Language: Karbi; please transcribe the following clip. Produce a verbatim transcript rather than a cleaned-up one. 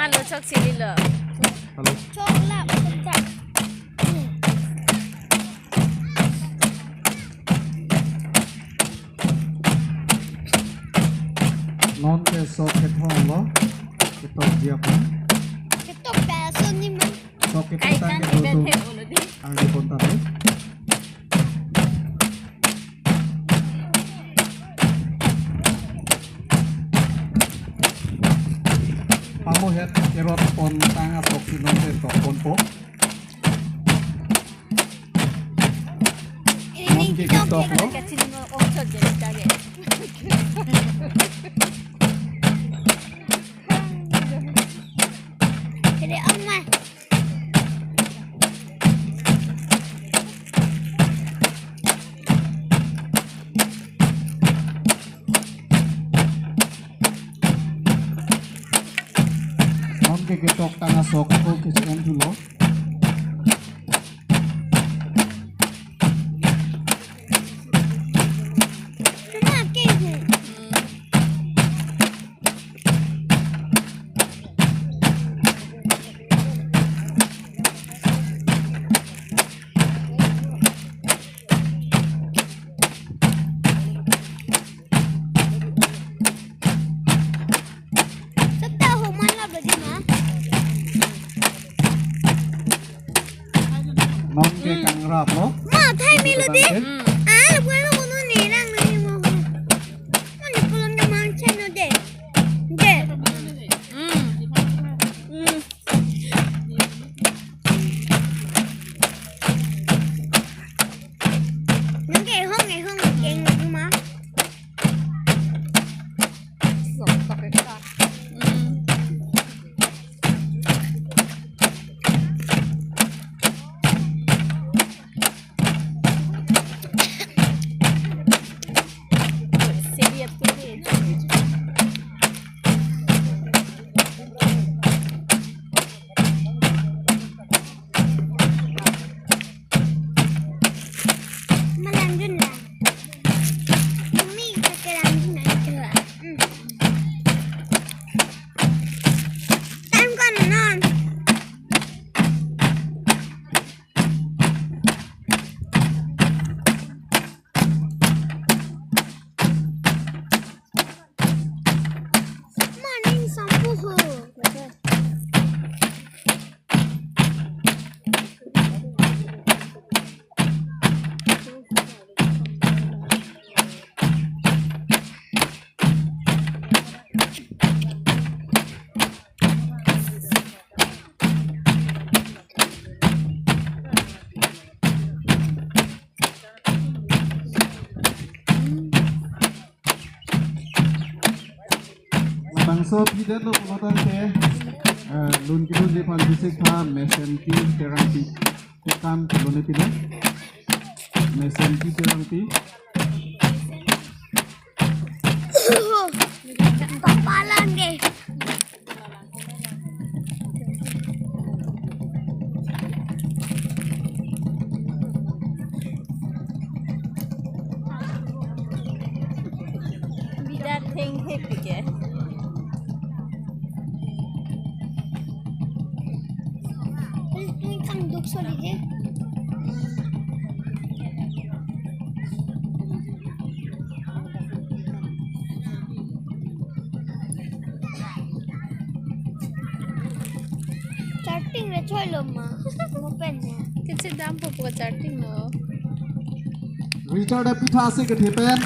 Hello, chok sili lo. Hello. Chok la, chok. Non ke sok kethom lo. Ketok dia pon. Ketok ta so ni man. Sok ketok kai tang kan ke di ben botu. He ulo di. Ang di pon tadi. Pamohet kerot pon tang asok si non ke tok ponpo. Non ke ketok lo. Kede ama. Non ke ketok tang asok ko ke stand tu lo. Kena ke he. Seta homan la bedi ma. Non ke kangrap lo. Ma, thai melo de. Hmm. Ah, lo bueno kono ne lang ne mo. Mane pulang ke mang chen no de. De. Hmm. Hmm. Nang ke hong, eh, hong, eh, ma. Malanjun na. Mami, pakai lanjun na itu, ah. Hmm. Time ko non. Morning, sampu ho. Bangso pidet lo pulo tangte, eh, lun kelunji aphan bisik tha mesen ti terang ti. Tekan lone pilo. Mesen ti terang ti. Papalang ke. Bidat thengthek pike. Ini kan duk soli je. Charting le choi lo ma. Mo pen ya. Kecil dampo po charting lo. Richard apitha si kethe pen.